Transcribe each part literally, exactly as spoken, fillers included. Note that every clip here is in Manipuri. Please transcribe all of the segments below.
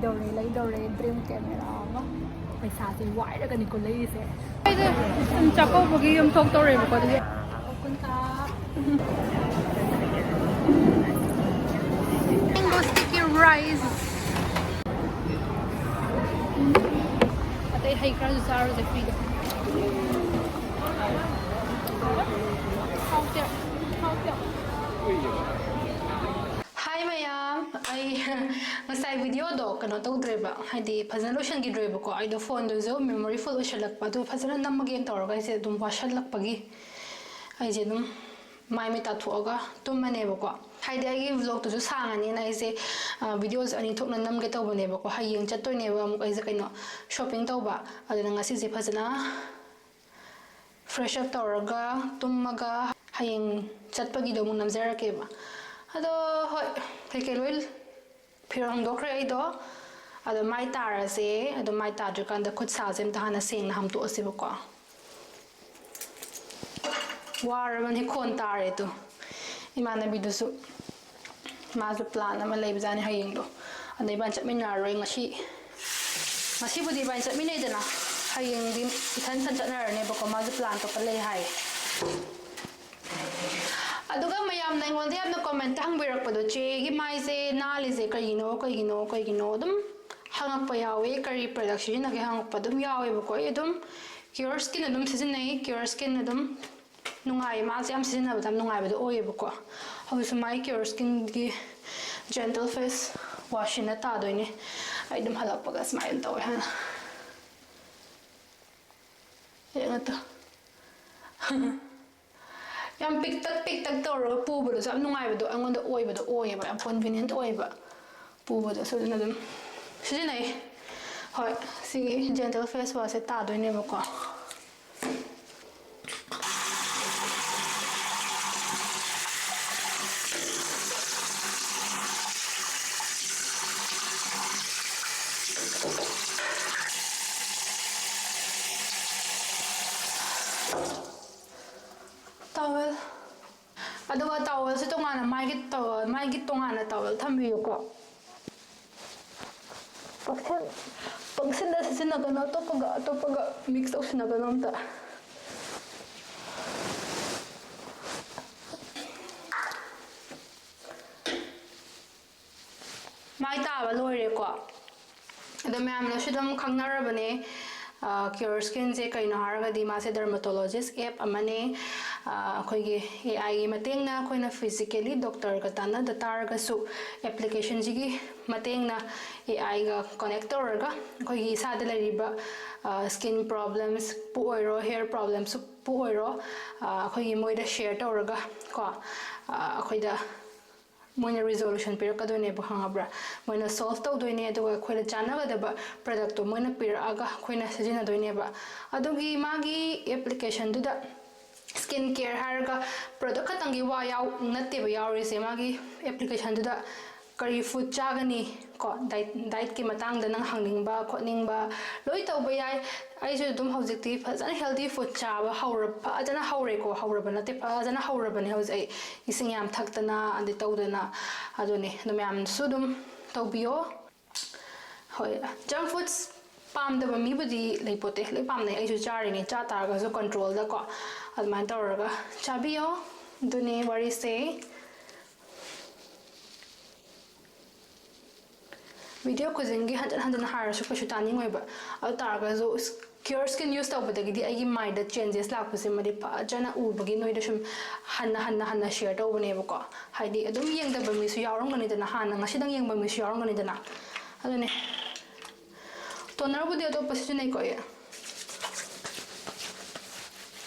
ꯂꯩꯗꯧꯔꯦ, ꯂꯩꯗꯧꯔꯦ, dream camera ꯑꯃ꯫ ꯄꯩꯁꯥꯁꯦ ꯋꯥꯏꯔꯒꯅꯤꯀꯣ ꯂꯩꯔꯤꯁꯦ꯫ ꯑꯩꯁꯦ ꯁꯨꯝ ꯆꯥꯛꯀꯧꯕꯒꯤ ꯌꯨꯝ ꯊꯣꯛꯇꯧꯔꯦꯕꯀꯣ, ꯑꯗꯨꯒꯤ꯫ ꯀꯨꯟꯊ꯭ꯔꯥ꯫ Mango sticky rice꯫ ꯑꯇꯩ ꯍꯩ ꯈꯔꯁꯨ ꯆꯥꯔꯨꯁꯦ free ꯗ꯫ ꯍꯥꯎꯇꯦ, ꯍꯥꯎꯇꯦ꯫ ꯍꯥꯏ ꯃꯌꯥꯝ, ꯑꯩ ꯉꯁꯥꯏ video ꯗꯣ ꯀꯩꯅꯣ ꯇꯧꯗ꯭ꯔꯦꯕ, ꯍꯥꯏꯗꯤ ꯐꯖꯅ ꯂꯣꯏꯁꯤꯟꯈꯤꯗ꯭ꯔꯦꯕꯀꯣ꯫ ꯑꯩꯗꯣ phone ꯗꯨꯁꯨ memory full ꯑꯣꯏꯁꯜꯂꯛꯄ, ꯑꯗꯨ ꯐꯖꯅ ꯅꯝꯃꯒꯦꯅ ꯇꯧꯔꯒ ꯑꯩꯁꯦ ꯑꯗꯨꯝ ꯋꯥꯁꯜꯂꯛꯄꯒꯤ ꯑꯩꯁꯦ ꯑꯗꯨꯝ ꯃꯥꯏ ꯃꯤꯠ ꯇꯥꯊꯣꯛꯑꯒ ꯇꯨꯝꯃꯅꯦꯕꯀꯣ꯫ ꯍꯥꯏꯗꯤ ꯑꯩꯒꯤ vlog ꯇꯨꯁꯨ ꯁꯥꯡꯉꯅꯤꯅ ꯑꯩꯁꯦ, ꯑ, video ꯁꯦ ꯑꯅꯤ ꯊꯣꯛꯅ ꯅꯝꯒꯦ ꯇꯧꯕꯅꯦꯕꯀꯣ꯫ ꯍꯌꯦꯡ ꯆꯠꯇꯣꯏꯅꯦꯕ ꯑꯃꯨꯛ ꯑꯩꯁꯦ ꯀꯩꯅꯣ shopping ꯇꯧꯕ꯫ ꯑꯗꯨꯅ ꯉꯁꯤꯁꯦ ꯐꯖꯅ fresh up ꯇꯧꯔꯒ ꯇꯨꯝꯃꯒ ꯍꯌꯦꯡ ꯆꯠꯄꯒꯤꯗꯣ ꯑꯃꯨꯛ ꯅꯝꯖꯔꯛꯀꯦꯕ꯫ ꯑꯗꯣ ꯍꯣꯏ, ꯀꯩꯀꯩ ꯂꯣꯏ ꯐꯤꯔꯣꯜ ꯍꯣꯡꯗꯣꯛꯈ꯭ꯔꯦ ꯑꯩꯗꯣ꯫ ꯑꯗꯣ ꯃꯥꯏ ꯇꯥꯔꯁꯦ꯫ ꯑꯗꯣ ꯃꯥꯏ ꯇꯥꯗ꯭ꯔꯤꯀꯥꯟꯗ ꯈꯨꯠ ꯁꯥꯁꯦ ꯑꯝꯇ ꯍꯥꯟꯅ ꯁꯦꯡꯅ ꯍꯥꯝꯇꯣꯛꯑꯁꯦꯕꯀꯣ꯫ ꯋꯥꯔꯕꯅꯤ, ꯈꯣꯟ ꯇꯥꯔꯦ ꯑꯗꯣ꯫ ꯏꯃꯥꯟꯅꯕꯤꯗꯨꯁꯨ ꯃꯥꯁꯨ plan ꯑꯃ ꯂꯩꯕꯖꯥꯠꯅꯤ ꯍꯌꯦꯡꯗꯣ꯫ ꯑꯗ ꯏꯕꯥꯅꯤ ꯆꯠꯃꯤꯟꯅꯔꯔꯣꯏ ꯉꯁꯤ꯫ ꯉꯁꯤꯕꯨꯗꯤ ꯏꯕꯥꯅꯤ ꯆꯠꯃꯤꯟꯅꯩꯗꯅ, ꯍꯌꯦꯡꯗꯤ ꯏꯊꯟ ꯏꯊꯟ ꯆꯠꯅꯔꯅꯦꯕꯀꯣ, ꯃꯥꯁꯨ plan ꯑꯇꯣꯞꯄ ꯂꯩ ꯍꯥꯏꯌꯦ꯫ ꯑꯗꯨꯒ ꯃꯌꯥꯝꯅ ꯑꯩꯉꯣꯟꯗ ꯌꯥꯝꯅ comment ꯇ ꯍꯪꯕꯤꯔꯛꯄꯗꯣ, "ꯆꯦꯒꯤ ꯃꯥꯏꯁꯦ ꯅꯥꯜꯂꯤꯁꯦ ꯀꯩꯒꯤꯅꯣ, ꯀꯩꯒꯤꯅꯣ, ꯀꯩꯒꯤꯅꯣ?" ꯑꯗꯨꯝ ꯍꯪꯉꯛꯄ ꯌꯥꯎꯋꯦ, "ꯀꯔꯤ product ꯁꯤꯖꯤꯟꯅꯒꯦ?" ꯍꯪꯉꯛꯄ ꯑꯗꯨꯝ ꯌꯥꯎꯋꯦꯕꯀꯣ꯫ ꯑꯩ ꯑꯗꯨꯝ Cureskin ꯑꯗꯨꯝ ꯁꯤꯖꯤꯟꯅꯩ, Cureskin ꯑꯗꯨꯝ ꯅꯨꯡꯉꯥꯏꯌꯦ, ꯃꯥꯁꯦ ꯌꯥꯝ ꯁꯤꯖꯤꯟꯅꯕꯗ ꯌꯥꯝ ꯅꯨꯡꯉꯥꯏꯕꯗꯣ ꯑꯣꯏꯌꯦꯕꯀꯣ꯫ ꯍꯧꯖꯤꯛꯁꯨ ꯃꯥꯏ Cureskin ꯒꯤ Gentle Face wash ꯁꯤꯅ ꯇꯥꯗꯣꯏꯅꯦ꯫ ꯑꯩ ꯑꯗꯨꯝ ꯍꯜꯂꯛꯄꯒ ꯁꯨꯃꯥꯏꯅ ꯇꯧꯋꯦ ꯍꯥꯟꯅ꯫ ꯌꯦꯡꯉꯣ ꯇꯨ꯫ ꯌꯥꯝ ꯄꯤꯛꯇꯛ ꯄꯤꯛꯇꯛ ꯇꯧꯔꯒ ꯄꯨꯕꯗꯁꯨ ꯌꯥꯝ ꯅꯨꯡꯉꯥꯏꯕꯗꯣ ꯑꯩꯉꯣꯟꯗ ꯑꯣꯏꯕꯗꯣ ꯑꯣꯏꯌꯦꯕ, ꯌꯥꯝ convenient ꯑꯣꯏꯌꯦꯕ ꯄꯨꯕꯗꯁꯨ꯫ ꯑꯗꯨꯅ ꯑꯗꯨꯝ ꯁꯤꯖꯤꯟꯅꯩ꯫ ꯍꯣꯏ, ꯁꯤꯒꯤ Gentle Face wash ꯁꯦ ꯇꯥꯗꯣꯏꯅꯦꯕꯀꯣ꯫ Towel꯫ ꯑꯗꯨꯒ towel ꯁꯦ ꯇꯣꯉꯥꯟꯅ ꯃꯥꯏꯒꯤ towel, ꯃꯥꯏꯒꯤ ꯇꯣꯉꯥꯟꯅ towel ꯊꯝꯕꯤꯌꯨꯀꯣ꯫ ꯄꯪꯁꯤꯟ ꯄꯪꯁꯤꯟꯗ ꯁꯤꯖꯤꯟꯅꯒꯅꯣ, ꯑꯇꯣꯞꯄꯒ ꯑꯇꯣꯞꯄꯒ ꯃꯤꯛꯁ ꯇꯧꯁꯤꯟꯅꯒꯅꯣ ꯑꯝꯇ꯫ ꯃꯥꯏ ꯇꯥꯕ ꯂꯣꯏꯔꯦꯀꯣ꯫ ꯑꯗꯣ ꯃꯌꯥꯝꯅꯁꯨ ꯑꯗꯨꯝ ꯈꯪꯅꯔꯕꯅꯦ, ꯀ꯭ꯌꯣꯔ ꯁ꯭ꯀꯤꯟꯁꯦ ꯀꯩꯅꯣ ꯍꯥꯏꯔꯒꯗꯤ ꯃꯥꯁꯦ ꯗꯔꯃꯇꯣꯂꯣꯖꯤꯁ ꯑꯦꯞ ꯑꯃꯅꯦ꯫ ꯑꯩꯈꯣꯏꯒꯤ ꯑꯦ ꯑꯥꯏꯒꯤ ꯃꯇꯦꯡꯅ ꯑꯩꯈꯣꯏꯅ ꯐꯤꯖꯤꯀꯦꯂꯤ ꯗꯣꯛꯇꯔꯒ ꯇꯥꯟꯅꯗ ꯇꯥꯔꯒꯁꯨ ꯑꯦꯄ꯭ꯂꯤꯀꯦꯁꯟꯁꯤꯒꯤ ꯃꯇꯦꯡꯅ ꯑꯦ ꯑꯥꯏꯒ ꯀꯣꯅꯦꯛ ꯇꯧꯔꯒ ꯑꯩꯈꯣꯏꯒꯤ ꯏꯁꯥꯗ ꯂꯩꯔꯤꯕ ꯁ꯭ꯀꯤꯟ ꯄ꯭ꯔꯣꯕ꯭ꯂꯦꯝꯁꯄꯨ ꯑꯣꯏꯔꯣ, ꯍꯦꯌꯔ ꯄ꯭ꯔꯣꯕ꯭ꯂꯦꯝꯁꯄꯨ ꯑꯣꯏꯔꯣ, ꯑꯩꯈꯣꯏꯒꯤ ꯃꯣꯏꯗ ꯁꯤꯌꯔ ꯇꯧꯔꯒ ꯀꯣ, ꯑꯩꯈꯣꯏꯗ ꯃꯣꯏꯅ ꯔꯤꯖꯣꯂꯨꯁꯟ ꯄꯤꯔꯛꯀꯗꯣꯏꯅꯦꯕ, ꯈꯪꯉꯕ꯭ꯔꯥ? ꯃꯣꯏꯅ ꯁꯣꯜꯐ ꯇꯧꯗꯣꯏꯅꯦ, ꯑꯗꯨꯒ ꯑꯩꯈꯣꯏꯅ ꯆꯥꯟꯅꯒꯗꯕ ꯄ꯭ꯔꯗꯛꯇꯣ ꯃꯣꯏꯅ ꯄꯤꯔꯛꯑꯒ ꯑꯩꯈꯣꯏꯅ ꯁꯤꯖꯤꯟꯅꯗꯣꯏꯅꯦꯕ꯫ ꯑꯗꯨꯒꯤ ꯃꯥꯒꯤ ꯑꯦꯄ꯭ꯂꯤꯀꯦꯁꯟꯗꯨꯗ ꯁ꯭ꯀꯤꯟ ꯀꯦꯌꯔ ꯍꯥꯏꯔꯒ ꯄ꯭ꯔꯗꯛ ꯈꯛꯇꯪꯒꯤ ꯋꯥ ꯌꯥꯎ ꯅꯠꯇꯦꯕ ꯌꯥꯎꯔꯤꯁꯦ꯫ ꯃꯥꯒꯤ ꯑꯦꯄ꯭ꯂꯤꯀꯦꯁꯟꯗꯨꯗ ꯀꯔꯤ ꯐꯨꯗ ꯆꯥꯒꯅꯤ ꯀꯣ, ꯗꯥꯏꯠ, ꯗꯥꯏꯠꯀꯤ ꯃꯇꯥꯡꯗ ꯅꯪ ꯍꯪꯅꯤꯡꯕ ꯈꯣꯠꯅꯤꯡꯕ ꯂꯣꯏ ꯇꯧꯕ ꯌꯥꯏ꯫ ꯑꯩꯁꯨ ꯑꯗꯨꯝ ꯍꯧꯖꯤꯛꯇꯤ ꯐꯖꯅ ꯍꯦꯜꯗꯤ ꯐꯨꯗ ꯆꯥꯕ ꯍꯧꯔ-, ꯐꯖꯅ ꯍꯧꯔꯦꯀꯣ, ꯍꯧꯔꯕ ꯅꯠꯇꯦ, ꯐꯖꯅ ꯍꯧꯔꯕꯅꯦ ꯍꯧꯖꯤꯛ ꯑꯩ꯫ ꯏꯁꯤꯡ ꯌꯥꯝ ꯊꯛꯇꯅ ꯑꯗꯩ ꯇꯧꯗꯅ꯫ ꯑꯗꯨꯅꯦ, ꯑꯗꯨ ꯃꯌꯥꯝꯁꯨ ꯑꯗꯨꯝ ꯇꯧꯕꯤꯌꯣ꯫ ꯍꯣꯏ, ꯖꯪꯛ ꯐꯨꯗꯁ ꯄꯥꯝꯗꯕ ꯃꯤꯕꯨꯗꯤ ꯂꯩꯄꯣꯠꯇꯦ, ꯂꯣꯏ ꯄꯥꯝꯅꯩ꯫ ꯑꯩꯁꯨ ꯆꯥꯔꯤꯅꯦ, ꯆꯥ ꯇꯥꯔꯒꯁꯨ ꯀꯟꯇ꯭ꯔꯣꯜꯗꯀꯣ ꯑꯗꯨꯃꯥꯏꯅ ꯇꯧꯔꯒ ꯆꯥꯕꯤꯌꯣ꯫ ꯑꯗꯨꯅꯦ ꯋꯥꯔꯤꯁꯦ꯫ ꯚꯤꯗꯤꯑꯣ ꯈꯨꯗꯤꯡꯒꯤ ꯍꯟꯖꯤꯟ ꯍꯟꯖꯤꯟ ꯍꯥꯏꯔꯁꯨ ꯀꯩꯁꯨ ꯇꯥꯅꯤꯡꯉꯣꯏꯕ꯫ ꯑꯗꯨ ꯇꯥꯔꯒꯁꯨ ꯀ꯭ꯌꯣꯔ ꯁ꯭ꯀꯤꯟ ꯌꯨꯁ ꯇꯧꯕꯗꯒꯤꯗꯤ ꯑꯩꯒꯤ ꯃꯥꯏꯗ ꯆꯦꯟꯖꯦꯁ ꯂꯥꯛꯄꯁꯤꯃꯗꯤ ꯐꯖꯅ ꯎꯕꯒꯤ ꯅꯣꯏꯗ ꯁꯨꯝ ꯍꯟꯅ ꯍꯟꯅ ꯍꯟꯅ ꯁꯤꯌꯔ ꯇꯧꯕꯅꯦꯕꯀꯣ꯫ ꯍꯥꯏꯗꯤ ꯑꯗꯨꯝ ꯌꯦꯡꯗꯕ ꯃꯤꯁꯨ ꯌꯥꯎꯔꯝꯒꯅꯤꯗꯅ, ꯍꯥꯟꯅ ꯉꯁꯤꯗꯪ ꯌꯦꯡꯕ ꯃꯤꯁꯨ ꯌꯥꯎꯔꯝꯒꯅꯤꯗꯅ꯫ ꯑꯗꯨꯅꯦ, ꯇꯣꯅꯔꯕꯨꯗꯤ ꯑꯇꯣꯞꯄ ꯁꯤꯖꯤꯟꯅꯩꯀꯣ ꯑꯩ꯫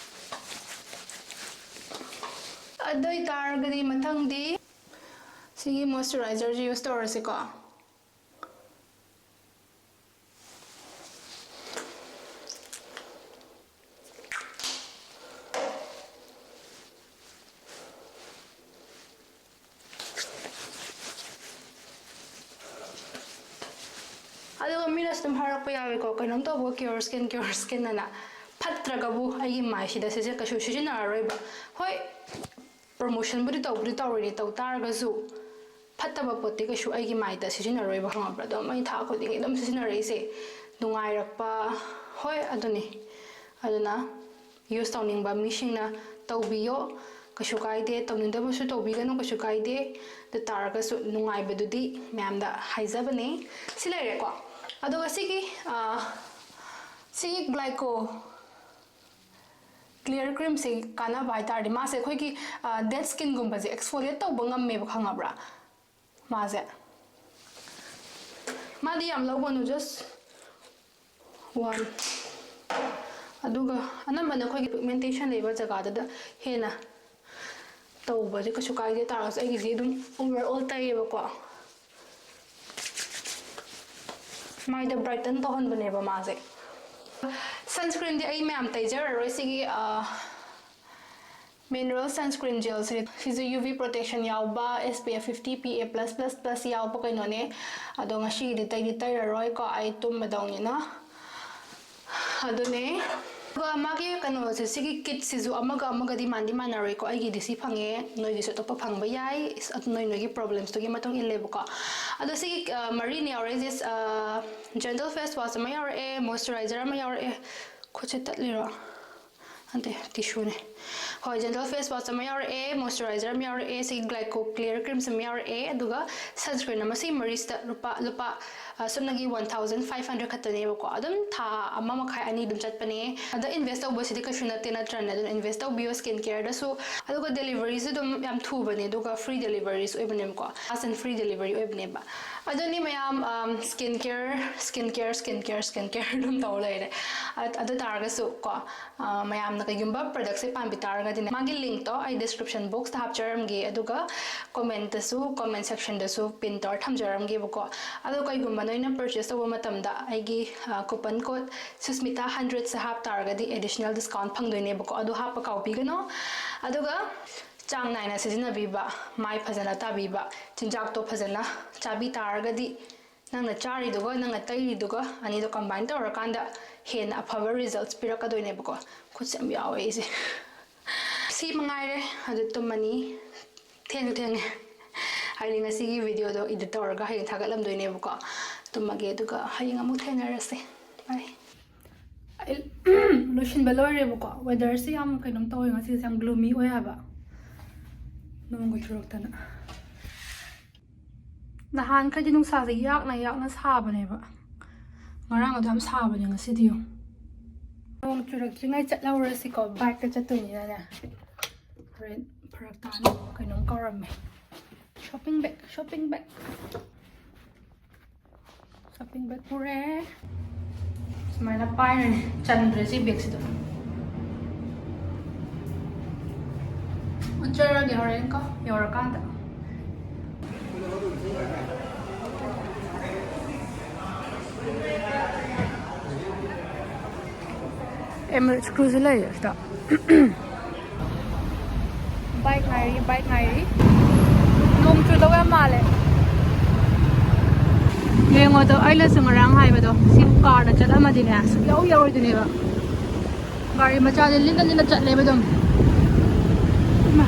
ꯑꯗꯨ ꯑꯣꯏꯇꯥꯔꯒꯗꯤ ꯃꯊꯪꯗꯤ ꯁꯤꯒꯤ ꯃꯣꯏꯆꯔꯥꯏꯖꯔꯁꯦ ꯌꯨꯁ ꯇꯧꯔꯁꯤꯀꯣ꯫ ꯑꯗꯨꯒ ꯃꯤꯅꯁꯨ ꯑꯗꯨꯝ ꯍꯥꯏꯔꯛꯄ ꯌꯥꯎꯋꯤꯀꯣ, "ꯀꯩꯅꯣꯝ ꯇꯧꯕ ꯀ꯭ꯌꯣꯔ ꯁ꯭ꯀꯤꯟ, ꯀ꯭ꯌꯣꯔ ꯁ꯭ꯀꯤꯟ" ꯑꯅ꯫ ꯐꯠꯇ꯭ꯔꯒꯕꯨ ꯑꯩꯒꯤ ꯃꯥꯏꯁꯤꯗ ꯁꯤꯁꯦ ꯀꯩꯁꯨ ꯁꯤꯖꯤꯟꯅꯔꯔꯣꯏꯕ꯫ ꯍꯣꯏ, ꯄ꯭ꯔꯣꯃꯣꯁꯟꯕꯨꯗꯤ ꯇꯧꯕꯨꯗꯤ ꯇꯧꯔꯤꯅꯤ, ꯇꯧ ꯇꯥꯔꯒꯁꯨ ꯐꯠꯇꯕ ꯄꯣꯠꯇꯤ ꯀꯩꯁꯨ ꯑꯩꯒꯤ ꯃꯥꯏꯗ ꯁꯤꯖꯤꯟꯅꯔꯣꯏꯕ, ꯈꯪꯉꯕ꯭ꯔꯥ? ꯑꯗꯨꯝ ꯑꯩ ꯊꯥ ꯈꯨꯗꯤꯡꯒꯤ ꯑꯗꯨꯝ ꯁꯤꯖꯤꯟꯅꯔꯛꯏꯁꯦ ꯅꯨꯡꯉꯥꯏꯔꯛꯄ, ꯍꯣꯏ, ꯑꯗꯨꯅꯤ꯫ ꯑꯗꯨꯅ use ꯇꯧꯅꯤꯡꯕ ꯃꯤꯁꯤꯡꯅ ꯇꯧꯕꯤꯌꯣ, ꯀꯩꯁꯨ ꯀꯥꯏꯗꯦ꯫ ꯇꯧꯅꯤꯡꯗꯕꯁꯨ ꯇꯧꯕꯤꯒꯅꯨ, ꯀꯩꯁꯨ ꯀꯥꯏꯗꯦ꯫ ꯑꯗꯨ ꯇꯥꯔꯒꯁꯨ ꯅꯨꯡꯉꯥꯏꯕꯗꯨꯗꯤ ꯃꯌꯥꯝꯗ ꯍꯥꯏꯖꯕꯅꯦ꯫ ꯁꯤ ꯂꯩꯔꯦꯀꯣ꯫ ꯑꯗꯨꯒ ꯁꯤꯒꯤ, ꯑ, ꯁꯤꯒꯤ Glico Clear Creamꯁꯦ ꯀꯥꯟꯅꯕ ꯍꯥꯏ ꯇꯥꯔꯗꯤ, ꯃꯥꯁꯦ ꯑꯩꯈꯣꯏꯒꯤ, ꯑ, dead skinꯒꯨꯝꯕꯁꯦ exfoliate ꯇꯧꯕ ꯉꯝꯃꯦꯕ, ꯈꯪꯉꯕ꯭ꯔꯥ? ꯃꯥꯁꯦ, ꯃꯥꯗꯤ ꯌꯥꯝ ꯂꯧꯒꯅꯨ, just one꯫ ꯑꯗꯨꯒ ꯑꯅꯝꯕꯅ ꯑꯩꯈꯣꯏꯒꯤ pigmentation ꯂꯩꯕ ꯖꯒꯥꯗꯨꯗ ꯍꯦꯟꯅ ꯇꯧꯕꯗꯤ ꯀꯩꯁꯨ ꯀꯥꯏꯗꯦ, ꯇꯥꯔꯒꯁꯨ ꯑꯩꯒꯤꯗꯤ ꯑꯗꯨꯝ overall ꯇꯩꯌꯦꯕꯀꯣ꯫ ꯃꯥꯏꯗ brighten ꯇꯧꯍꯟꯕꯅꯦꯕ ꯃꯥꯁꯦ꯫ Sunscreenꯗꯤ ꯑꯩ ꯃꯌꯥꯝ ꯇꯩꯖꯔꯔꯣꯏ꯫ ꯁꯤꯒꯤ, ꯑ, mineral sunscreen gelꯁꯦ, ꯁꯤꯁꯨ UV protection ꯌꯥꯎꯕ, SPF fifty, PA plus plus plus ꯌꯥꯎꯕ ꯀꯩꯅꯣꯅꯦ꯫ ꯑꯗꯣ ꯉꯁꯤꯒꯤꯗꯤ ꯇꯩꯗꯤ ꯇꯩꯔꯔꯣꯏꯀꯣ, ꯑꯩ ꯇꯨꯝꯃꯗꯧꯅꯤꯅ꯫ ꯑꯗꯨꯅꯦ꯫ ꯑꯗꯨꯒ ꯃꯥꯒꯤ ꯀꯩꯅꯣꯁꯦ, ꯁꯤꯒꯤ kitꯁꯤꯁꯨ ꯑꯃꯒ ꯑꯃꯒꯗꯤ ꯃꯥꯟꯗꯤ ꯃꯥꯟꯅꯔꯣꯏꯀꯣ꯫ ꯑꯩꯒꯤꯗꯤ ꯁꯤ ꯐꯪꯉꯦ, ꯅꯣꯏꯒꯤꯁꯨ ꯑꯇꯣꯞꯄ ꯐꯪꯕ ꯌꯥꯏ, ꯏꯁ, ꯑꯗꯨ ꯅꯣꯏ ꯅꯣꯏꯒꯤ problemꯁꯇꯨꯒꯤ ꯃꯇꯨꯡ ꯏꯜꯂꯦꯕꯀꯣ꯫ ꯑꯗꯣ ꯁꯤꯒꯤ, ꯑ, ꯃꯔꯤꯅꯦ ꯌꯥꯎꯔꯛꯏꯁꯦ꯫ ꯑ, gentle face wash ꯑꯃ ꯌꯥꯎꯔꯛꯑꯦ, moisturizer ꯑꯃ ꯌꯥꯎꯔꯛꯑꯦ꯫ ꯈꯨꯠꯁꯦ ꯇꯠꯂꯤꯔꯣ? ꯅꯠꯇꯦ, tissueꯅꯦ꯫ ꯍꯣꯏ, gentle face wash ꯑꯃ ꯌꯥꯎꯔꯛꯑꯦ, moisturizer ꯑꯃ ꯌꯥꯎꯔꯛꯑꯦ, ꯁꯤꯒꯤ Glico Clear Creams ꯑꯃ ꯌꯥꯎꯔꯛꯑꯦ, ꯑꯗꯨꯒ sunscreen ꯑꯃ꯫ ꯁꯤ ꯃꯔꯤꯁꯤꯗ ꯂꯨꯄꯥ, ꯂꯨꯄꯥ, ꯑ, ꯁꯨꯞꯅꯒꯤ one thousand five hundred ꯈꯛꯇꯅꯦꯕꯀꯣ꯫ ꯑꯗꯨꯝ ꯊꯥ ꯑꯃ ꯃꯈꯥꯏ ꯑꯅꯤ ꯑꯗꯨꯝ ꯆꯠꯄꯅꯦ꯫ ꯑꯗ invest ꯇꯧꯕꯁꯤꯗꯤ ꯀꯩꯁꯨ ꯅꯠꯇꯦ, ꯅꯠꯇ꯭ꯔꯅꯦ? ꯑꯗꯨꯅ invest ꯇꯧꯕꯤꯌꯣ skin careꯗꯁꯨ꯫ ꯑꯗꯨꯒ deliveryꯁꯨ ꯑꯗꯨꯝ ꯌꯥꯝ ꯊꯨꯕꯅꯦ, ꯑꯗꯨꯒ free deliveries ꯑꯣꯏꯕꯅꯦꯕꯀꯣ, fast and free delivery ꯑꯣꯏꯕꯅꯦꯕ꯫ ꯑꯗꯨꯅꯤ ꯃꯌꯥꯝ, ꯑꯝ, skin care, skin care, skin care, skin care ꯑꯗꯨꯝ ꯇꯧ ꯂꯩꯔꯦ꯫ ꯑ-, ꯑꯗꯨ ꯇꯥꯔꯒꯁꯨ ꯀꯣ, ꯑ, ꯃꯌꯥꯝꯅ ꯀꯩꯒꯨꯝꯕ productꯁꯦ ꯄꯥꯝꯕꯤ ꯇꯥꯔꯒꯗꯤꯅꯦ, ꯃꯥꯒꯤ linkꯇꯣ ꯑꯩ description boxꯇ ꯍꯥꯞꯆꯔꯝꯒꯦ, ꯑꯗꯨꯒ commentꯇꯁꯨ, comment sectionꯗꯁꯨ pin ꯇꯧꯔ ꯊꯝꯖꯔꯝꯒꯦꯕꯀꯣ꯫ ꯑꯗꯣ ꯀꯩꯒꯨꯝꯕ ꯅꯣꯏꯅ purchase ꯇꯧꯕ ꯃꯇꯝꯗ ꯑꯩꯒꯤ, ꯑ, coupon code Susmita hundredꯁꯦ ꯍꯥꯞ ꯇꯥꯔꯒꯗꯤ additional discount ꯐꯪꯗꯣꯏꯅꯦꯕꯀꯣ, ꯑꯗꯨ ꯍꯥꯞꯄ ꯀꯥꯎꯕꯤꯒꯅꯨ꯫ ꯑꯗꯨꯒ ꯆꯥꯡ ꯅꯥꯏꯅ ꯁꯤꯖꯤꯟꯅꯕꯤꯕ, ꯃꯥꯏ ꯐꯖꯅ ꯇꯥꯕꯤꯕ, ꯆꯤꯟꯖꯥꯛꯇꯣ ꯐꯖꯅ ꯆꯥꯕꯤ ꯇꯥꯔꯒꯗꯤ, ꯅꯪꯅ ꯆꯥꯔꯤꯗꯨꯒ ꯅꯪꯅ ꯇꯩꯔꯤꯗꯨꯒ ꯑꯅꯤꯗꯣ combine ꯇꯧꯔꯀꯥꯟꯗ ꯍꯦꯟꯅ ꯑꯐꯕ results ꯄꯤꯔꯛꯀꯗꯣꯏꯅꯦꯕꯀꯣ꯫ ꯈꯨꯠꯁꯦ ꯌꯥꯝ ꯌꯥꯎꯋꯦ ꯑꯩꯁꯦ꯫ ꯁꯤ ꯃꯉꯥꯏꯔꯦ, ꯑꯗꯨ ꯇꯨꯝꯃꯅꯤ꯫ ꯊꯦꯡꯁꯨ ꯊꯦꯡꯉꯦ꯫ ꯑꯩꯗꯤ ꯉꯁꯤꯒꯤ video ꯗꯣ edit ꯇꯧꯔꯒ ꯍꯌꯦꯡ ꯊꯥꯒꯠꯂꯝꯗꯣꯏꯅꯦꯕꯀꯣ꯫ ꯇꯨꯝꯃꯒꯦ, ꯑꯗꯨꯒ ꯍꯌꯦꯡ ꯑꯃꯨꯛ ꯊꯦꯡꯅꯔꯁꯦ꯫ Bye꯫ ꯑꯩ ꯂꯣꯏꯁꯤꯟꯕ ꯂꯣꯏꯔꯦꯕꯀꯣ꯫ Weather ꯁꯦ ꯌꯥꯝ ꯀꯩꯅꯣꯝ ꯇꯧꯋꯦ ꯉꯁꯤꯁꯦ, ꯌꯥꯝ gloomy ꯑꯣꯏ ꯍꯥꯏꯕ, ꯅꯣꯡꯒ ꯆꯨꯔꯛꯇꯅ꯫ ꯅꯍꯥꯟꯈꯩꯗꯤ ꯅꯨꯡꯁꯥꯁꯦ ꯌꯥꯛꯅ ꯌꯥꯛꯅ ꯁꯥꯕꯅꯦꯕ, ꯉꯔꯥꯡ ꯑꯗꯨ ꯌꯥꯝ ꯁꯥꯕꯅꯦ꯫ ꯉꯁꯤꯗꯤ ꯌꯦꯡꯉꯨ, ꯅꯣꯡ ꯆꯨꯔꯛꯇ꯭ꯔꯤꯉꯩ ꯆꯠꯍꯧꯔꯁꯤꯀꯣ, bike ꯇ ꯆꯠꯇꯣꯏꯅꯤꯅꯅꯦ꯫ ꯍꯣꯔꯦꯟ ꯐꯔꯛ ꯇꯥꯅꯤ꯫ ꯀꯩꯅꯣꯝ ꯀꯧꯔꯝꯃꯦ꯫ Shopping bag, shopping bag꯫ Shopping bag ꯄꯨꯔꯦ꯫ ꯁꯨꯃꯥꯏꯅ ꯄꯥꯏꯔꯅꯤ꯫ ꯆꯟꯗ꯭ꯔꯦ ꯁꯤ bag ꯁꯤꯗ꯫ ꯎꯠꯆꯔꯒꯦ ꯍꯣꯔꯦꯟ ꯀꯣ, ꯌꯧꯔꯀꯥꯟꯗ꯫ Emirates cruise ꯂꯩꯔꯦ ꯁꯤꯗ꯫ Bike ꯉꯥꯏꯔꯤ, bike ꯉꯥꯏꯔꯤ꯫ ꯅꯣꯡ ꯆꯨꯗꯧ ꯌꯥꯝ ꯃꯥꯜꯂꯦ꯫ ꯌꯦꯡꯉꯣꯗꯣ, ꯑꯩꯅꯁꯨ ꯉꯔꯥꯡ ꯍꯥꯏꯕꯗꯣ, ꯁꯤ car ꯅ ꯆꯠꯂꯝꯃꯗꯤꯅꯦ, ꯁꯨꯛꯌꯧ ꯌꯧꯔꯣꯏꯗꯣꯏꯅꯦꯕ꯫ ꯒꯥꯔꯤ ꯃꯆꯥꯁꯦ ꯂꯤꯠꯂ ꯂꯤꯠꯂ ꯆꯠꯂꯦꯕ ꯑꯗꯨꯝ꯫ ꯏꯃꯥ꯫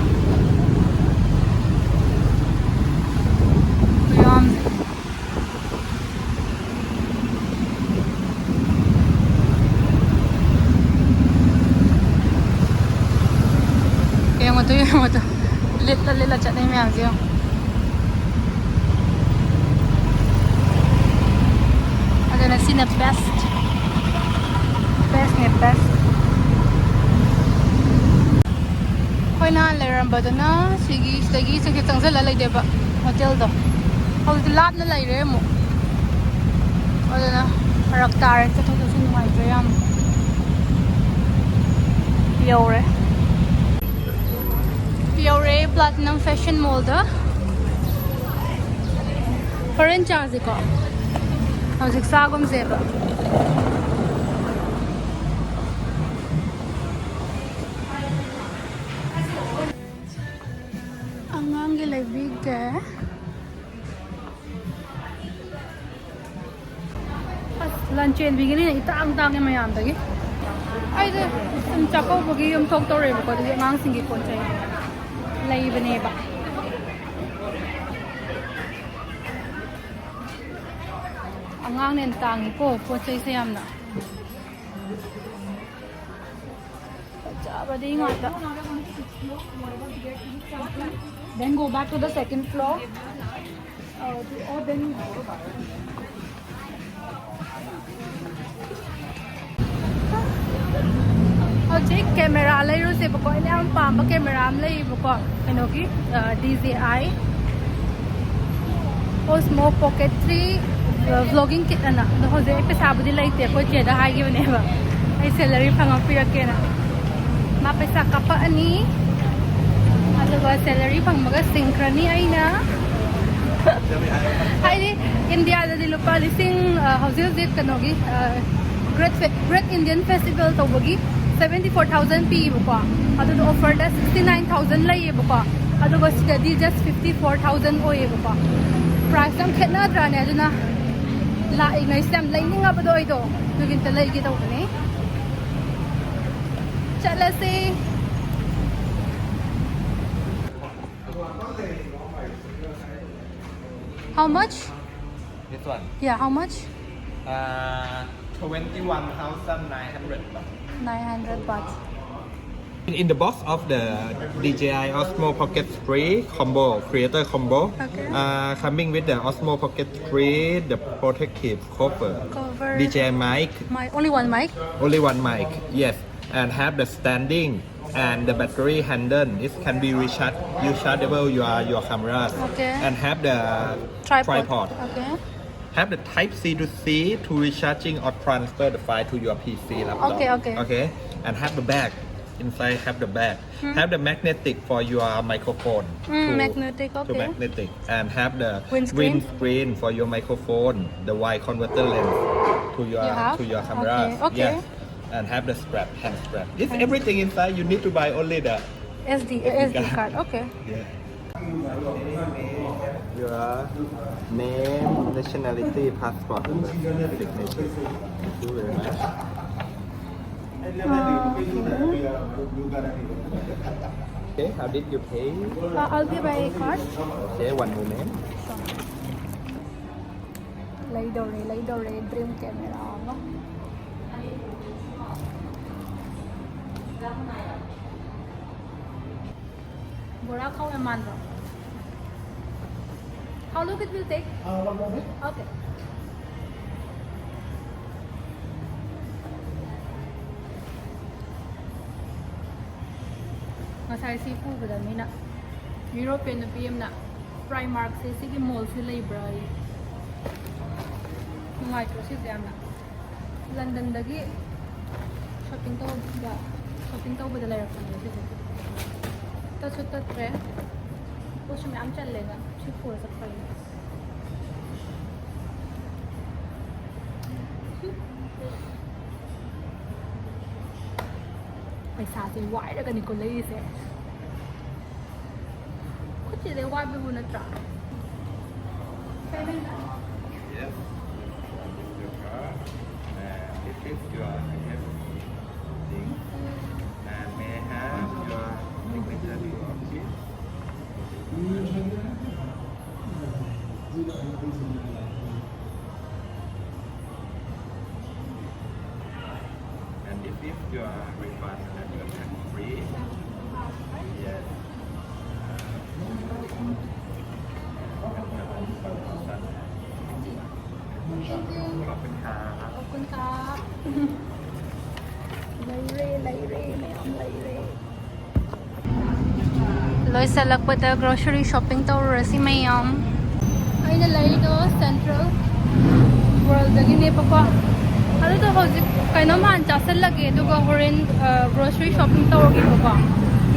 ꯈꯨꯌꯥꯝꯁꯦ꯫ ꯌꯦꯡꯉꯣ ꯇꯨ, ꯌꯦꯡꯉꯣ ꯇꯨ꯫ ꯂꯤꯠꯂ ꯂꯤꯠꯂ ꯆꯠꯅꯩ ꯃꯌꯥꯝꯁꯦ ꯌꯦꯡꯉꯣ꯫ ꯑꯗꯨꯅ ꯁꯤꯅ best꯫ Best ꯅꯦ, best꯫ ꯑꯩꯈꯣꯏ ꯅꯍꯥꯟ ꯂꯩꯔꯝꯕꯗꯨꯅ ꯁꯤꯒꯤ, ꯁꯤꯗꯒꯤ ꯆꯪꯁꯤꯜ-, ꯆꯪꯁꯤꯜꯂ ꯂꯩꯗꯣꯏꯕ hotel ꯗꯣ꯫ ꯍꯧꯖꯤꯛꯇꯤ ꯂꯥꯞꯅ ꯂꯩꯔꯦ ꯑꯃꯨꯛ꯫ ꯑꯗꯨꯅ ꯐꯔꯛ ꯇꯥꯔꯦ, ꯆꯠꯊꯣꯛ ꯆꯠꯁꯤꯟ ꯅꯨꯡꯉꯥꯏꯇ꯭ꯔꯦ ꯌꯥꯝ꯫ ꯌꯧꯔꯦ꯫ ꯌꯧꯔꯦ Platinum Fashion Mall ꯗ꯫ ꯍꯣꯔꯦꯟ ꯆꯥꯁꯤꯀꯣ꯫ ꯍꯧꯖꯤꯛ ꯆꯥꯒꯨꯝꯁꯦꯕ꯫ ꯑꯉꯥꯡꯒꯤ ꯂꯩꯕꯤꯒꯦ꯫ ꯑꯁ, ꯂꯟꯆꯦꯟꯕꯤꯒꯤꯅꯤꯅ ꯏꯇꯥꯡ ꯇꯥꯡꯉꯦ ꯃꯌꯥꯝꯗꯒꯤ꯫ ꯑꯩꯁꯦ ꯁꯨꯝ ꯆꯥꯛꯀꯧꯕꯒꯤ ꯌꯨꯝ ꯊꯣꯛꯇꯧꯔꯦꯕꯀꯣ, ꯑꯗꯨꯒꯤ ꯑꯉꯥꯡꯁꯤꯡꯒꯤ ꯄꯣꯠ ꯆꯩ ꯂꯩꯕꯅꯦꯕ꯫ ꯑꯉꯥꯡꯅ ꯍꯦꯟꯅ ꯇꯥꯡꯉꯤꯀꯣ ꯄꯣꯠ ꯆꯩꯁꯦ ꯌꯥꯝꯅ꯫ ꯐꯖꯕꯗꯤ ꯉꯥꯛꯇ꯫ Then go back to the second floor. Uh, to, or then ꯍꯧꯖꯤꯛ ꯀꯦꯃꯦꯔꯥ ꯂꯩꯔꯨꯁꯦꯕꯀꯣ꯫ ꯑꯩꯅ ꯌꯥꯝ ꯄꯥꯝꯕ ꯀꯦꯃꯦꯔꯥ ꯑꯃ ꯂꯩꯌꯦꯕꯀꯣ, ꯀꯩꯅꯣꯒꯤ, ꯗꯤ ꯖꯦ ꯑꯥꯏ Osmo Pocket Three Vlogging Kit ꯑꯅ꯫ ꯑꯗꯣ ꯍꯧꯖꯤꯛ ꯑꯩ ꯄꯩꯁꯥꯕꯨꯗꯤ ꯂꯩꯇꯦ, ꯑꯩꯈꯣꯏ ꯆꯦꯗ ꯍꯥꯏꯈꯤꯕꯅꯦꯕ ꯑꯩ salary ꯐꯪꯉ ꯄꯤꯔꯛꯀꯦꯅ꯫ ꯃꯥ ꯄꯩꯁꯥ ꯀꯥꯞꯄꯛꯑꯅꯤ, ꯑꯗꯨꯒ salary ꯐꯪꯕꯒ ꯁꯤꯡꯈ꯭ꯔꯅꯤ ꯑꯩꯅ꯫ ꯍꯥꯏꯗꯤ ꯏꯟꯗꯤꯌꯥꯗꯗꯤ ꯂꯨꯄꯥ ꯂꯤꯁꯤꯡ, ꯑ, ꯍꯧꯖꯤꯛ ꯍꯧꯖꯤꯛ ꯀꯩꯅꯣꯒꯤ, ꯑ, Great Fe-, Great Indian Festival ꯇꯧꯕꯒꯤ seventy four thousand ꯄꯤꯌꯦꯕꯀꯣ꯫ ꯑꯗꯨꯗꯣ offerꯗ sixty nine thousand ꯂꯩꯌꯦꯕꯀꯣ꯫ ꯑꯗꯨꯒ ꯁꯤꯗꯗꯤ just fifty four thousand ꯑꯣꯏꯌꯦꯕꯀꯣ꯫ Price ꯌꯥꯝ ꯈꯦꯠꯅꯗ꯭ꯔꯥꯅꯦ? ꯑꯗꯨꯅ ꯂꯥꯛꯏꯉꯩꯁꯤꯗ ꯌꯥꯝ ꯂꯩꯅꯤꯡꯉꯕꯗꯣ ꯑꯩꯗꯣ, ꯑꯗꯨꯒꯤ ꯑꯝꯇ ꯂꯩꯒꯦ ꯇꯧꯕꯅꯦ꯫ ꯆꯠꯂꯁꯤ꯫ How much? This one. Yeah, how much? Uh, twenty-one thousand nine hundred baht. Nine hundred baht. In the box of the D J I Osmo Pocket Three combo, creator combo, okay, uh, coming with the Osmo Pocket Three, the protective cover, cover, D J I mic, mic, only one mic? Only one mic, yes, and have the standing and the battery handle. This can be recharge, rechargeable your your cameras. Okay. And have the tripod. Tripod. Okay. Have the type C to C to recharging or transfer the file to your P C laptop. Okay, okay. Okay. And have the bag. Inside have the bag. Hmm. Have the magnetic for your microphone. Hmm, to, magnetic, to okay, magnetic. And have the windscreen? Windscreen for your microphone. The wide converter lens to your, you have? To your camera. Okay, okay. Yes. And have the strap, hand strap. This, okay, everything inside. You need to buy only the S D, S D card. S D card. Okay. Yeah. Your name, nationality, passport, and the signature. Thank you very much. Um, okay, how did you pay? Uh, I'll pay by card. Okay, one moment. Sure. ꯂꯩꯗꯧꯔꯦ, ꯂꯩꯗꯧꯔꯦ, dream camera ꯑꯃ꯫ ꯕꯣꯔꯥ ꯈꯥꯎ ꯌꯥꯝ ꯃꯥꯟꯕ꯭ꯔꯣ? How long it will take? Uh, one moment. Okay. ꯉꯁꯥꯏ ꯁꯤ ꯄꯨꯕꯗ ꯃꯤꯅ, ꯌꯨꯔꯣꯞꯄꯤꯌꯟ ꯅꯨꯄꯤ ꯑꯃꯅ, "Primarkꯁꯦ ꯁꯤꯒꯤ mallꯁꯦ ꯂꯩꯕ꯭ꯔꯥ?" ꯑꯌꯦ꯫ ꯅꯨꯡꯉꯥꯏꯇ꯭ꯔꯣ ꯁꯤꯁꯦ ꯌꯥꯝꯅ? ꯂꯟꯗꯟꯗꯒꯤ shopping ꯇꯧꯕꯗ, shopping ꯇꯧꯕꯗ ꯂꯩꯔꯛꯄꯅꯦ ꯁꯤꯁꯦ꯫ ꯇꯠꯁꯨ ꯇꯠꯇ꯭ꯔꯦ꯫ ꯄꯣꯠꯁꯨ ꯃꯌꯥꯝ ꯆꯜꯂꯦꯅ ꯁꯤ ꯄꯨꯔ ꯆꯠꯄꯅꯦ꯫ ꯄꯩꯁꯥꯁꯦ ꯋꯥꯏꯔꯒꯅꯤꯀꯣ ꯂꯩꯔꯤꯁꯦ꯫ ꯈꯨꯠꯁꯤꯗꯩ ꯋꯥꯏꯕꯕꯨ ꯅꯠꯇ꯭ꯔꯥ? Yes. And this is your identity thing. And may I have your signature to your office? And this is your refund and your tax free. Yes. ขอบคุณครับ ꯂꯩꯔꯦ, ꯂꯩꯔꯦ, ꯃꯌꯥꯝ ꯂꯩꯔꯦ꯫ ꯂꯣꯏꯁꯤꯜꯂꯛꯄꯗ grocery shopping ꯇꯧꯔꯨꯔꯁꯤ ꯃꯌꯥꯝ꯫ ꯑꯩꯅ ꯂꯩꯔꯤꯗꯣ Central Worldꯗꯒꯤꯅꯦꯕꯀꯣ꯫ ꯑꯗꯨꯗꯣ ꯍꯧꯖꯤꯛ ꯀꯩꯅꯣꯝ ꯍꯥꯟꯅ ꯆꯥꯁꯤꯜꯂꯒꯦ, ꯑꯗꯨꯒ ꯍꯣꯔꯦꯟ, ꯑ, grocery shopping ꯇꯧꯔꯒꯦꯕꯀꯣ꯫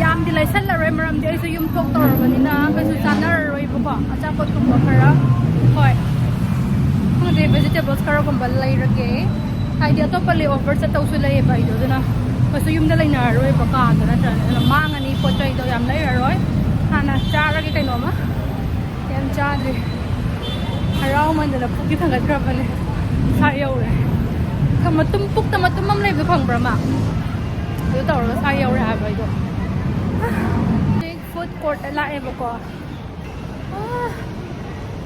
ꯌꯥꯝꯗꯤ ꯂꯩꯁꯜꯂꯔꯣꯏ, ꯃꯔꯝꯗꯤ ꯑꯩꯁꯨ ꯌꯨꯝ ꯊꯣꯛꯇꯧꯔꯕꯅꯤꯅ ꯀꯩꯁꯨ ꯆꯥꯅꯔꯔꯣꯏꯕꯀꯣ꯫ ꯑꯆꯥꯄꯣꯠꯀꯨꯝꯕ ꯈꯔ, ꯍꯣꯏ, ꯈꯪꯗꯦ, vegetables ꯈꯔꯒꯨꯝꯕ ꯂꯩꯔꯒꯦ꯫ ꯍꯥꯏꯗꯤ ꯑꯇꯣꯞꯄ layover ꯆꯠꯇꯧꯁꯨ ꯂꯩꯌꯦꯕ ꯑꯩꯗꯣ, ꯑꯗꯨꯅ ꯀꯩꯁꯨ ꯌꯨꯝꯗ ꯂꯩꯅꯔꯔꯣꯏꯕ ꯀꯥꯗꯣ, ꯅꯠꯇ꯭ꯔꯅꯦ? ꯑꯗꯨꯅ ꯃꯥꯡꯉꯅꯤ, ꯄꯣꯠ ꯆꯩꯗꯣ ꯌꯥꯝ ꯂꯩꯔꯔꯣꯏ, ꯍꯥꯟꯅ ꯆꯥꯔꯒꯦ ꯀꯩꯅꯣꯝꯃ꯫ ꯌꯥꯝ ꯆꯥꯗ꯭ꯔꯤ, ꯍꯔꯥꯎꯃꯟꯗꯅ ꯄꯨꯛꯀꯤ ꯊꯥꯡꯒꯠꯈ꯭ꯔꯕꯅꯦ꯫ ꯁꯥ ꯌꯧꯔꯦ꯫ ꯈ-, ꯃꯇꯨꯝ, ꯄꯨꯛꯇ ꯃꯇꯨꯝ ꯑꯃ ꯂꯩꯕꯗꯣ ꯈꯪꯕ꯭ꯔꯥ, ꯃꯥ? ꯑꯗꯨ ꯇꯧꯔꯒ ꯁꯥ ꯌꯧꯔꯦ ꯍꯥꯏꯕ ꯑꯩꯗꯣ꯫ ꯍꯧꯖꯤꯛ food courtꯇ ꯂꯥꯛꯑꯦꯕꯀꯣ꯫ ꯑꯥ,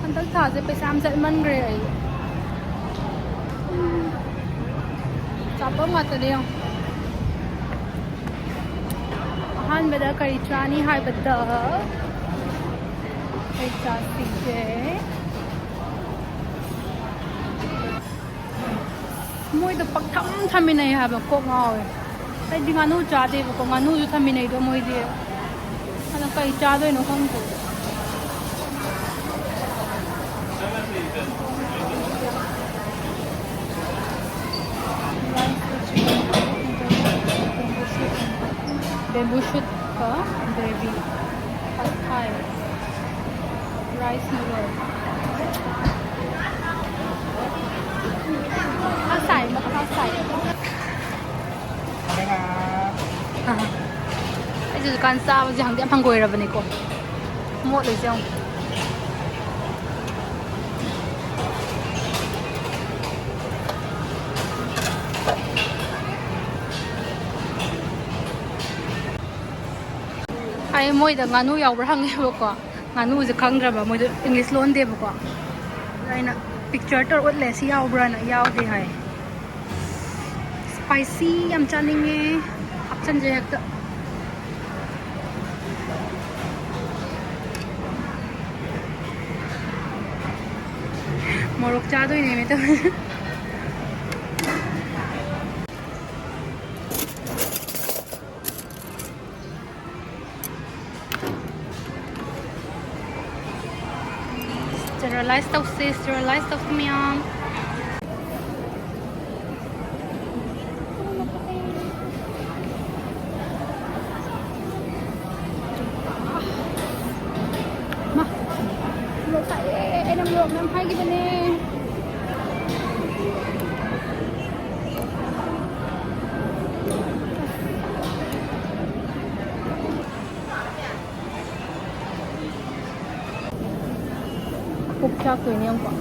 ꯍꯟꯗꯛ ꯊꯥꯁꯦ ꯄꯩꯁꯥ ꯌꯥꯝ ꯆꯠꯃꯟꯈ꯭ꯔꯦ ꯑꯩ꯫ ꯆꯥꯐꯝ ꯉꯥꯛꯇꯅꯦ ꯌꯦꯡꯉꯣ꯫ ꯑꯍꯥꯟꯕꯗ ꯀꯔꯤ ꯆꯥꯅꯤ ꯍꯥꯏꯕꯗ, ꯀꯔꯤ ꯆꯥꯁꯤꯒꯦ? ꯃꯣꯏꯗꯣ ꯄꯪꯊꯝ ꯊꯝꯃꯤꯟꯅꯩ ꯍꯥꯏꯕ, ꯀꯣꯛ ꯉꯥꯎꯋꯦ꯫ ꯑꯩꯗꯤ ꯉꯥꯅꯨ ꯆꯥꯗꯦꯕꯀꯣ, ꯉꯥꯅꯨꯁꯨ ꯊꯝꯃꯤꯟꯅꯩꯗꯣ ꯃꯣꯏꯗꯤ꯫ ꯑꯗꯣ ꯀꯩ ꯆꯥꯗꯣꯏꯅꯣ ꯈꯪꯗꯦ꯫ Bamboo shoot ꯀ gravy, ꯄꯠ ꯊꯥꯏ, rice noodle꯫ ꯃꯈꯥ ꯁꯥꯏ, ꯃꯈꯥ ꯁꯥꯏ꯫ ꯑꯩꯁꯨ ꯍꯧꯖꯤꯛꯀꯥꯟ ꯆꯥꯕꯁꯦ ꯍꯪꯗꯤ ꯌꯥꯝ ꯍꯪꯒꯣꯏꯔꯕꯅꯤꯀꯣ꯫ ꯃꯣꯠꯂꯤꯁꯦ ꯌꯦꯡꯉꯣ꯫ ꯑꯩ ꯃꯣꯏꯗ ꯉꯥꯅꯨ ꯌꯥꯎꯕ꯭ꯔꯥ ꯍꯪꯉꯦꯕꯀꯣ꯫ ꯉꯥꯅꯨꯁꯦ ꯈꯪꯗ꯭ꯔꯕ, ꯃꯣꯏꯗꯣ English ꯂꯣꯟꯗꯦꯕꯀꯣ꯫ ꯑꯩꯅ picture ꯇꯧꯔ ꯎꯠꯂꯦ, "ꯁꯤ ꯌꯥꯎꯕ꯭ꯔꯥꯅ?" "ꯌꯥꯎꯗꯦ" ꯍꯥꯏ꯫ Spicy ꯌꯥꯝ ꯆꯥꯅꯤꯡꯉꯦ, ꯍꯥꯞꯆꯤꯟꯁꯦ ꯍꯦꯛꯇ꯫ ꯃꯣꯔꯣꯛ ꯆꯥꯗꯣꯏꯅꯦꯃꯤ ꯇꯧꯔꯤꯁꯦ꯫ Sterilize ꯇꯧꯁꯦ, sterilize ꯇꯧꯁꯦ ꯃꯌꯥꯝ꯫ ꯃꯥ, ꯃꯣꯔꯣꯛ ꯁꯥꯏꯌꯦ꯫ ꯑꯩꯅ ꯃꯣꯔꯣꯛ ꯃꯌꯥꯝ ꯍꯥꯏꯈꯤꯕꯅꯦ꯫ ꯄꯨꯛ ꯆꯥꯛꯇꯣꯏꯅꯦ ꯌꯦꯡꯉꯨꯀꯣ꯫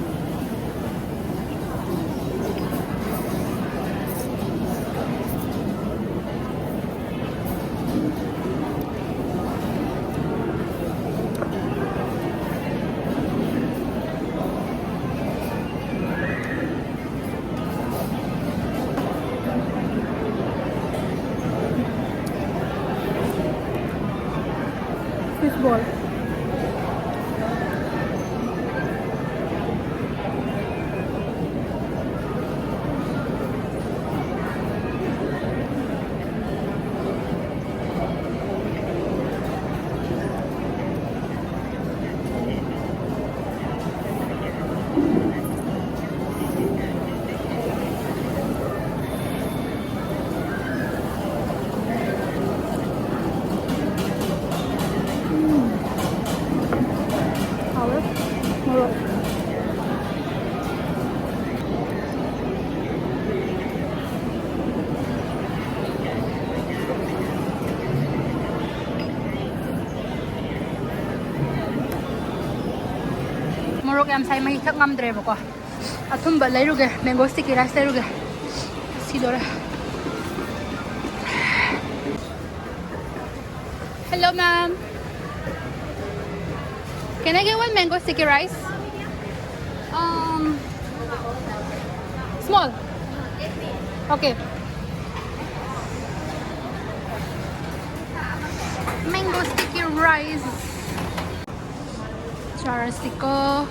ꯕꯣꯜ꯫ ꯎꯝ꯫ ꯍꯥꯎꯋꯦ꯫ ꯃꯣꯔꯣꯛ꯫ ꯃꯣꯔꯣꯛ ꯌꯥꯝ ꯁꯥꯏ, ꯃꯍꯤ ꯊꯛ ꯉꯝꯗ꯭ꯔꯦꯕꯀꯣ꯫ ꯑꯊꯨꯝꯕ ꯂꯩꯔꯨꯒꯦ, mango sticky rice ꯂꯩꯔꯨꯒꯦ꯫ ꯁꯤꯗꯣꯔꯦ꯫ Hello, ma'am. Can I get one mango sticky rice? Um, small. Okay. Mango sticky rice. ꯆꯥꯔꯁꯤꯀꯣ꯫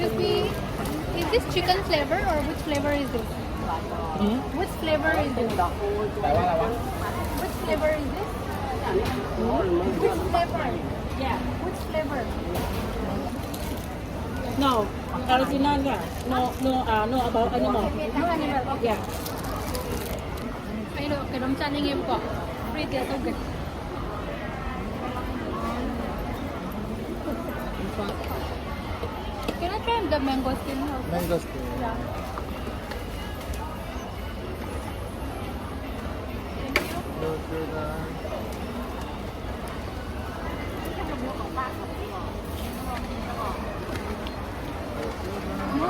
Excuse me, is this chicken flavor or which flavor is this? Which flavor is this? Which flavor is this? Which flavor? Yeah, which flavor? No, original, yeah. No, no, uh, no about animal. No animal, okay. Yeah. ꯑꯩꯗꯣ ꯀꯩꯅꯣꯝ ꯆꯥꯅꯤꯡꯉꯦꯕꯀꯣ꯫ Free taste ꯇꯧꯒꯦ꯫ Can I try the mangosteen? Mangosteen. Yeah. No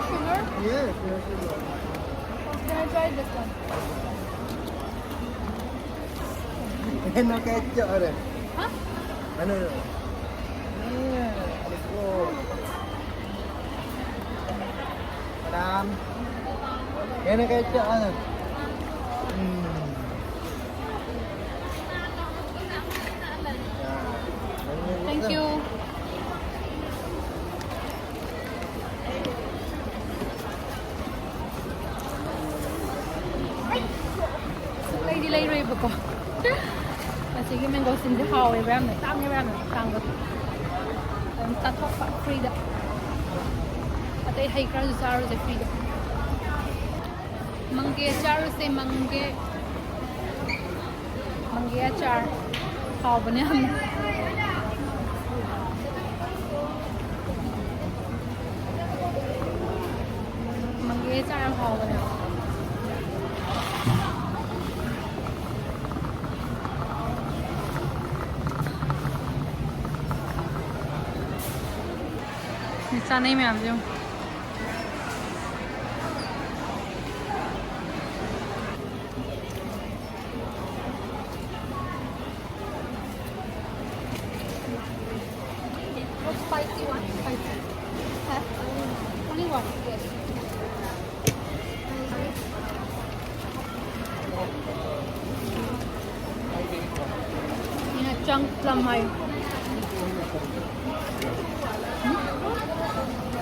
sugar? Yes, no sugar. Can I try this one? Ano ketchup, are? Ha? Ano yun? Yeah. Let's go. Madam. Yan ang ketchup, ano? Mm. Thank you. ꯑꯩꯗꯤ ꯂꯩꯔꯣꯏꯕꯀꯣ꯫ ꯑꯁꯤꯒꯤ ꯃꯦꯡꯒꯣꯁꯤꯟꯁꯦ ꯍꯥꯎꯋꯦꯕ ꯌꯥꯝꯅ, ꯇꯥꯡꯉꯦꯕ ꯌꯥꯝꯅ, ꯇꯥꯡꯕꯗꯣ꯫ ꯑꯗꯨꯝ ꯆꯥꯊꯣꯛꯄ ꯐ꯭ꯔꯤꯗ꯫ ꯑꯇꯩ ꯍꯩ ꯈꯔꯁꯨ ꯆꯥꯔꯨꯁꯦ ꯐ꯭ꯔꯤꯗ꯫ ꯃꯪꯒꯦ ꯆꯥꯔꯨꯁꯦ, ꯃꯪꯒꯦ꯫ ꯃꯪꯒꯦ ꯑꯆꯥꯔ꯫ ꯍꯥꯎꯕꯅꯦ ꯌꯥꯝꯅ꯫ ꯃꯪꯒꯦ ꯑꯆꯥꯔ ꯌꯥꯝ ꯍꯥꯎꯕꯅꯦ꯫ ꯆꯥꯅꯩ ꯃꯌꯥꯝꯁꯦ ꯌꯦꯡꯉꯣ꯫ Spicy one, spicy. Huh? Only one, yes. ꯆꯪ ꯂꯝꯍꯥꯏ꯫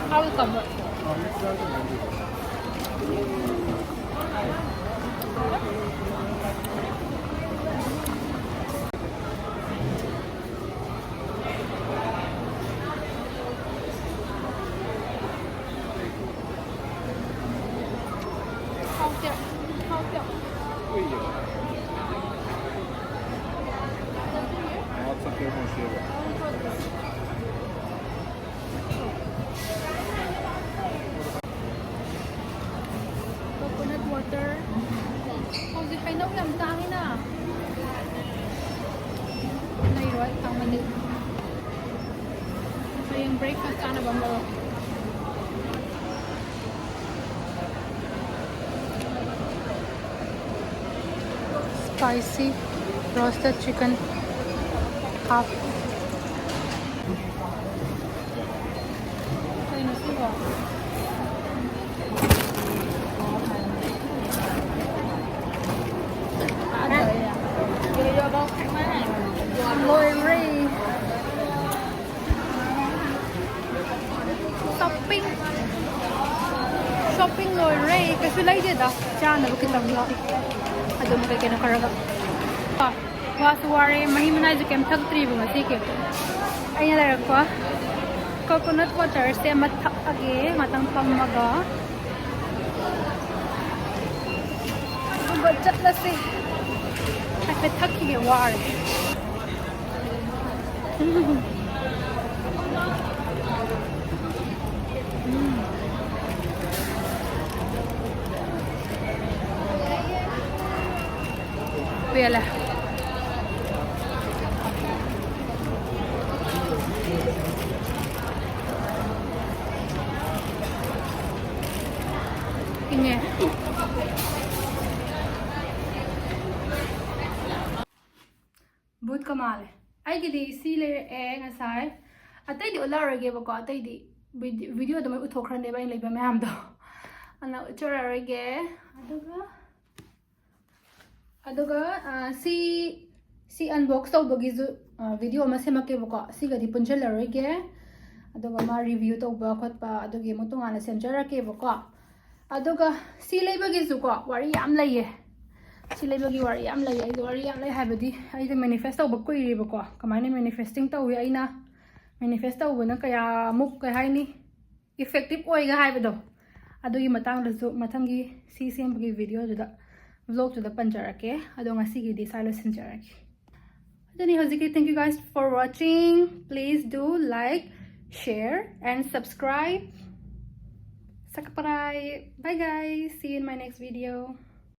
How to come? How to, how to. Coconut water. ꯍꯧꯖꯤꯛ ꯍꯩꯅꯧ ꯌꯥꯝ ꯇꯥꯡꯉꯤꯅ꯫ ꯂꯩꯔꯣꯏ, ꯇꯥꯡꯃꯜꯂꯤ꯫ ꯍꯌꯦꯡ breakfast ꯆꯥꯅꯕ ꯑꯃ ꯂꯧꯔꯣ꯫ Spicy roasted chicken half. ꯀꯩꯅꯣ ꯁꯤꯕꯣ? ꯂꯣꯏꯔꯦ꯫ Shopping, shopping ꯂꯣꯏꯔꯦ꯫ ꯀꯩꯁꯨ ꯂꯩꯗꯦꯗ, ꯆꯥꯅꯕ ꯈꯤꯇꯪꯒ, ꯑꯗꯨꯝ ꯀꯩ ꯀꯩꯅꯣ ꯈꯔꯒ꯫ ꯋꯥꯁꯨ ꯋꯥꯔꯦ, ꯃꯍꯤ ꯃꯅꯥꯏꯁꯨ ꯀꯩꯝ ꯊꯛꯇ꯭ꯔꯤꯕ ꯉꯁꯤꯒꯤ꯫ ꯑꯩꯅ ꯂꯩꯔꯛꯄ coconut waterꯁꯦ ꯑꯃ ꯊꯛꯑꯒꯦ ꯉꯥꯛꯇꯪ ꯐꯝꯃꯒ꯫ ꯑꯗꯨꯒ ꯆꯠꯂꯁꯦ꯫ ꯍꯥꯏꯐꯦꯠ ꯊꯛꯈꯤꯒꯦ, ꯋꯥꯔꯦ꯫ ꯄꯦꯜꯂꯦ꯫ ꯏꯪꯉꯦ꯫ ꯕꯨꯠꯀ ꯃꯥꯜꯂꯦ꯫ ꯑꯩꯒꯤꯗꯤ ꯁꯤ ꯂꯩꯔꯛꯑꯦ ꯉꯁꯥꯏ꯫ ꯑꯇꯩꯗꯤ ꯎꯠꯂꯛꯑꯔꯣꯏꯒꯦꯕꯀꯣ, ꯑꯇꯩꯗꯤ ꯚꯤꯗꯤ-, ꯚꯤꯗꯤꯑꯣꯗ ꯃꯣꯏ ꯎꯠꯊꯣꯛꯈ꯭ꯔꯅꯦꯕ ꯑꯩꯅ ꯂꯩꯕ ꯃꯌꯥꯝꯗꯣ꯫ ꯑꯗꯨꯅ ꯎꯠꯆꯔꯔꯣꯏꯒꯦ꯫ ꯑꯗꯨꯒ, ꯑꯗꯨꯒ, ꯑ, ꯁꯤ, ꯁꯤ unbox ꯇꯧꯕꯒꯤꯁꯨ, ꯑ, ꯚꯤꯗꯤꯑꯣ ꯑꯃ ꯁꯦꯝꯃꯛꯀꯦꯕꯀꯣ꯫ ꯁꯤꯒꯗꯤ ꯄꯨꯟꯁꯤꯜꯂꯔꯣꯏꯒꯦ꯫ ꯑꯗꯨꯒ ꯃꯥ review ꯇꯧꯕ ꯈꯣꯠꯄ ꯑꯗꯨꯒꯤ ꯑꯃꯨꯛ ꯇꯣꯉꯥꯟꯅ ꯁꯦꯝꯖꯔꯛꯀꯦꯕꯀꯣ꯫ ꯑꯗꯨꯒ ꯁꯤ ꯂꯩꯕꯒꯤꯁꯨꯀꯣ ꯋꯥꯔꯤ ꯌꯥꯝ ꯂꯩꯌꯦ꯫ ꯁꯤ ꯂꯩꯕꯒꯤ ꯋꯥꯔꯤ ꯌꯥꯝ ꯂꯩꯌꯦ꯫ ꯑꯩꯒꯤ ꯋꯥꯔꯤ ꯌꯥꯝ ꯂꯩ ꯍꯥꯏꯕꯗꯤ ꯑꯩꯁꯦ manifest ꯇꯧꯕ ꯀꯨꯏꯔꯦꯕꯀꯣ꯫ ꯀꯃꯥꯏꯅ manifesting ꯇꯧꯏ, ꯑꯩꯅ manifest ꯇꯧꯕꯅ ꯀꯌꯥꯃꯨꯛ, ꯀꯩ ꯍꯥꯏꯅꯤ, effective ꯑꯣꯏꯒ ꯍꯥꯏꯕꯗꯣ, ꯑꯗꯨꯒꯤ ꯃꯇꯥꯡꯗꯁꯨ ꯃꯊꯪꯒꯤ ꯁꯤ ꯁꯦꯝꯕꯒꯤ videoꯗꯨꯗ, vlogꯇꯨꯗ ꯄꯟꯖꯔꯛꯀꯦ꯫ ꯑꯗꯣ ꯉꯁꯤꯒꯤꯗꯤ ꯁ꯭ꯋꯥꯏ ꯂꯣꯏꯁꯤꯟꯖꯔꯒꯦ꯫ ꯑꯗꯨꯅꯤ ꯍꯧꯖꯤꯛꯀꯤ, thank you guys for watching. Please do like, share and subscribe. Sakparai. Bye guys. See you in my next video.